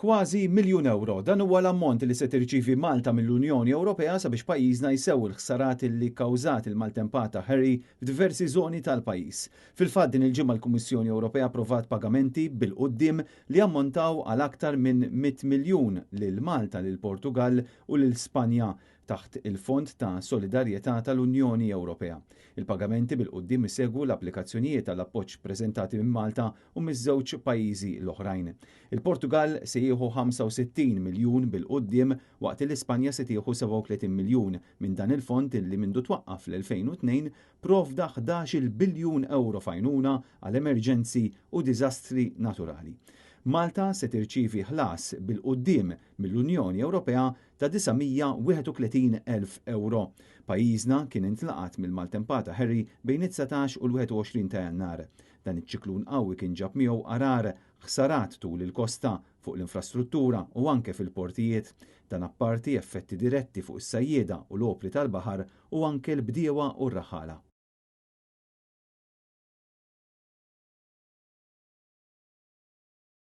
Kważi miljun ewro, dan huwa l-ammont li se tirċievi Malta mill-Unjoni Ewropea sabiex pajjiżna jsewwi l-ħsarat li kkawżat il-maltempata Harry f'diversi żoni tal-pajjiż. Fil-fatt din il-ġimgħa l-Kummissjoni Ewropea approvat pagamenti bil-quddiem li ammontaw għal aktar minn 100 miljun lil Malta, lil Portugall u lil Spanja taħt il-Fond ta' Solidarjetà tal-Unjoni Ewropea. Il-pagamenti bil-quddiem isegwu l-applikazzjonijiet għal appoġġ preżentati minn Malta u miż-żewġ pajjiżi l-oħrajn. Il-Portugall se jieħu 65 miljun bil-quddiem waqt li l-Ispanja se tieħu 37 miljun minn dan il-fond li mindu twaqqaf fl-2002 provda 11-il biljun ewro f'għajnuna għal emerġenzi u diżastri naturali. Malta se tirċievi ħlas bil-quddiem mill-Unjoni Ewropea ta' 931,000 ewro. Pajjiżna kien intlaqat mill-maltempata Harry bejn it-19 u l-21 ta' Jannar. Dan iċ-ċiklun qawwi kien ġab miegħu għarar, ħsarat tul il-kosta, fuq l-infrastruttura u anke fil-portijiet. Dan apparti effetti diretti fuq is-sajjieda u l-opri tal-baħar u anke l-bdiewa u r-raħħala.